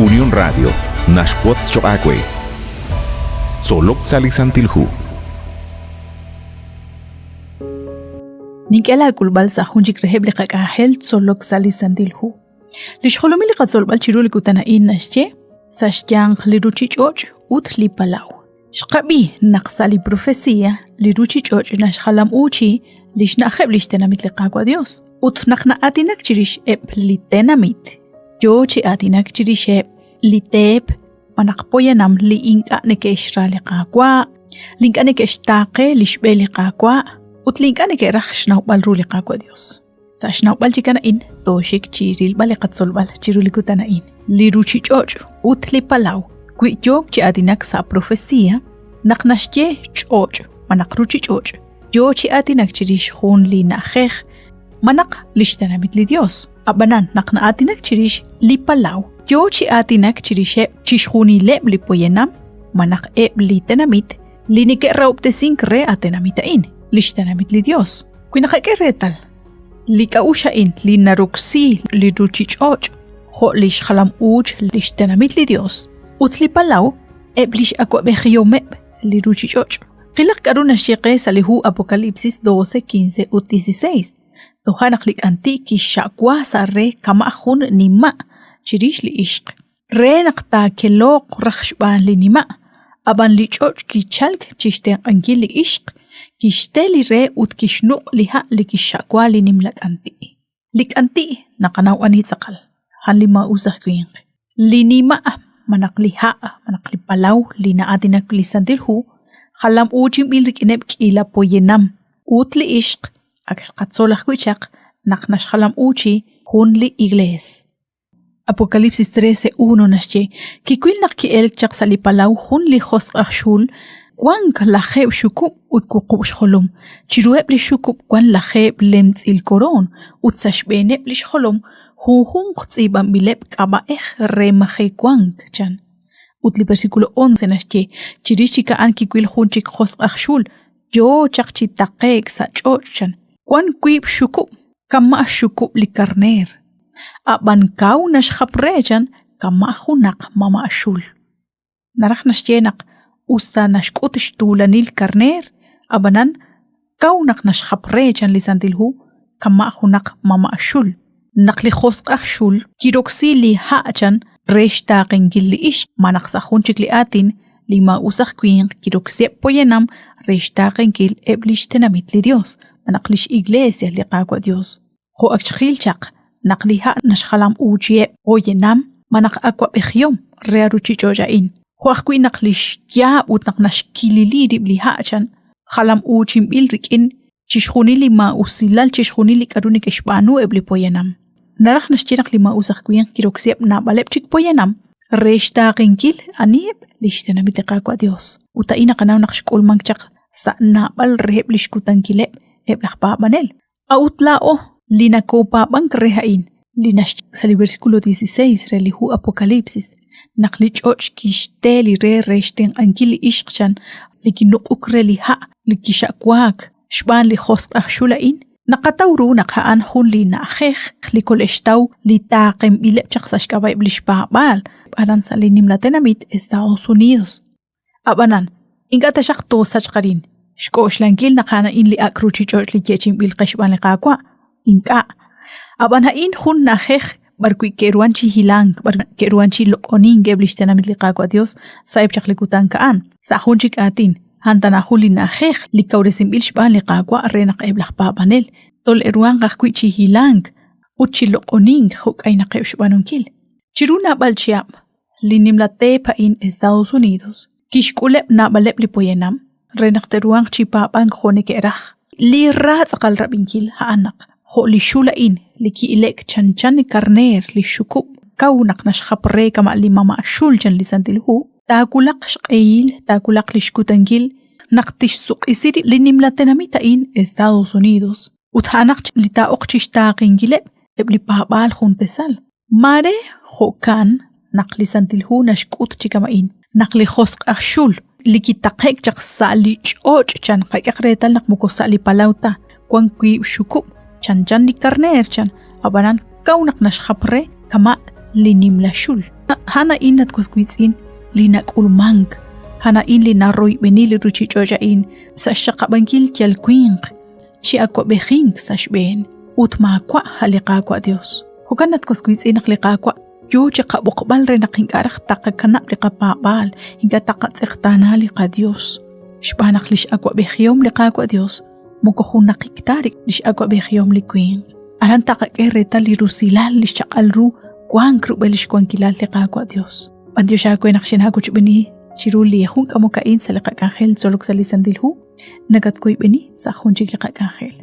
Unión Radio naxwotz choq' aawe. Tzolok sa' li Santil Hu. Nink'e laak'ulb'al sa' jun chik reheb' li qak'anjel tzolok sa' li Santil Hu. Li xjolomil li qatzolb'al chiru li kutan a'in naxye sa' xyanq li ruchich'och' ut li palaw. Xqab'i naq sa' li profesia li ruchich'och' naxjalam'uuchi li xna'ajeb' li xtenamit li Qaawa' Dios ut naq na'aatinak chirix eb' li tenamit yoo chi aatinak chirixeb' li teep malaj poyanam li ink'a' neke'xra li Qaawa', li ink'a' neke'xtaaqe li xb'e li Qaawa' ut li ink'a' neke'raj xnawb'al ru li Qaawa' Dios. Sa' xnawb'al chikan a'in, tooxik chi rilb'al li qatzolb'al chiru li kutan a'in. Li ruchich'och' ut li palaw, wi yook chi aatinak sa' profesia, naq naxye ch'och' malaj ruchich'och', yoo chi aatinak chirix jun li na'ajej malaj li xtenamit li Dios. Ab'anan, naq na'aatinak chirix li palaw, yoo chi aatinak chirixeb' chixjunileb' li poyanam malaj eb' li tenamit li neke'rahob'tesink re a tenamit a'in, li xtenamit li Dios. Wi naqak'e reetal, li k'a'uxl a'in li naroksi li ruchich'och' jo' li xjalam-uuch li xtenamit li Dios ut li palaw eb' lix awa'b'ejihomeb' li ruchich'och'. Qilaq k'a'ru naxye qe sa' li hu Apocalipsis 12, 15 ut 16. Toja' naq li k'anti' kixxa'wa sa' re kama' jun nima' chirix li ixq. re naq taakelooq raj xb'aan li nima', ab'an li ch'och' kichalk chi xtenq'ankil li ixq, kixte li re ut kixnuq' li ha' li kixxa'wa li nimla k'anti'. Li k'anti' naqanaw ani tz'aqal, a'an li maa'us aj winq. Li nima' malaj li ha' malaj li palaw li na'aatinak li Santil Hu, jalam'uuchinb'il rik'ineb' k'iila poyanam ut li ixq ak xqatzol ajwi' chaq naq naxjalam'uuchi jun li iglees. Apocalipsis 13:1 naxye, Kiwil naq ki'elk chaq sa' li palaw jun li josq' aj xul, wank lajeeb' xukub' ut wuqub' xjolom. Chiruheb' li xukub' wank lajeeb' lemtz'il koroon ut sa' xb'eeneb' li xjolom junjunq tz'iib'anb'ileb' k'ab'a'ej re majewank, chan. Ut li versículo 11 naxye, Chirix chik a'an kiwil jun chik josq' aj xul, yo chaq chi taqe'k sa' ch'och', chan. Wank wiib' xukub' kama' xxukub' li karneer. Ab'an kaw naxjap re chan kama' junaq mama' xul. Naraj naxye naq usta naxk'ut xtuulanil karneer, ab'anan kaw naq naxjap re chan li Santil Hu kama' junaq mama' xul. Naq li josq' aj xul kiroksi li ha' chan re xtaaqenkil li ixq, malaj sa' jun chik li aatin, li maa'us aj winq kiroksiheb' poyanam re xtaaqenkil eb' li xtenamit li Dios, malaj lix Iglesia li Qaawa' Dios. Jo' ak xqil chaq, naq li ha' naxjalam'uuchiheb' poyanam malaj awa'b'ejihom re a ruchich'och' a'in, jo' ajwi' naq li xyaab' ut naq naxkilili rib' li ha' chan, jalam'uuchinb'il rik'in chixjunil li maa'usilal, chixjunil li k'aru neke'xb'aanu eb' li poyanam. Naraj naxye naq li maa'us aj winq kiroksiheb' naab'aleb' chik poyanam re xtaaqenkil aniheb' li xtenamit li Qaawa' Dios. Ut a'in naqanaw naq xk'ulmank chaq sa' naab'al reheb' li xkutankileb' eb' laj paab'anel. A'ut laa'o li nakoopaab'ank re a'in, li naxye sa' li versículo 16 re li hu Apocalipsis, naq li ch'och' kixte li re re xtenq'ankil li ixq chan li kinuq'uk re li ha' li kixa'waak xb'aan li josq' aj xul a'in, naqataw ru naq a'an jun li na'ajej li kole'xtaw li taaqenb'ileb' chaq sa' xk'ab'a'eb' li xpaab'aal aran sa' li nimla tenamit Estados Unidos. Ab'anan, ink'a' taxaq toosachq arin, xk'oxlankil naq a'an a'in li ak' ruuchich'och' li yeechi'inb'il qe xb'aan li Qaawa'. Ink'a'. Ab'an a'in jun na'ajej b'arwi' ke'ruhan chi hilank, b'ar ke'ruhan chi loq'onink eb' li xtenamit li Qaawa' Yos sa'eb' chaq li kutan a'an. Sa' jun chik aatin, a'an tana jun li na'ajej li kawresinb'il xb'aan li Qaawa' re naq eb' laj paab'anel tole'ruhanq ajwi' chi hilank ut chi loq'onink jo' k'aynaqeb' xb'aanunkil. Chiru naab'al chihab', Li nimla teep a'in Estados Unidos kixk'uleb' naab'aleb' li poyanam re naq te'ruhanq chi paab'ank jo' neke'raj. Li ra tz'aqal rab'inkil a'an naq jo' li xul a'in li ki'ile'k chanchan li karneer li xxukub' kaw naq naxjap re kama' li mama' xul chan li Santil Hu, taawulaq xq'ehil, taawulaq li xkutankil naq tixsuq'isi rib' li nimla tenamit a'in Estados Unidos ut a'anaq li taa'oq chi xtaaqenkileb' eb' li paab'aal juntesal. Maare jo'kan naq li Santil Hu naxk'ut chi kama'in, naq li josq' aj xul li kitaqe'k chaq sa' li ch'och' chan qak'ehaq reetal naq moko sa' li palaw ta, wank wiib' xukub' chanchan li karneer chan, ab'anan kaw naq naxjap re kama' li nimla xul. A'an a'in at was wiitz'in li nak'ulmank, a'an a'in li naroyb'eni li ruuchich'och' a'in sa' xxaqab'ankil yal winq chi awab'ejink sa' xb'een ut maawa' a' li Qaawa' Dios. Jo'kan at was wiitz'in naq li Qaawa' yoo chi qab'oqb'al re naq ink'a' raj taqakanab' li qapaab'aal, ink'a' taqatz'eqtaana li qaDios. Xb'aan naq lix awa'b'ejihom li Qaawa' Dios moko junnaqik ta rik'in lix awa'b'ejihom li winq. Aran taqak'e reetal li rusilal li xchaq'al ru wank rub'el lix wankilal li Qaawa' Dios. B'antiox aawe naq xinaawochb'eeni chiru li jun k'amok a'in sa' li qak'anjel tzolok sa' li Santil Hu, nakatwoyb'eni sa' jun chik li qak'anjel.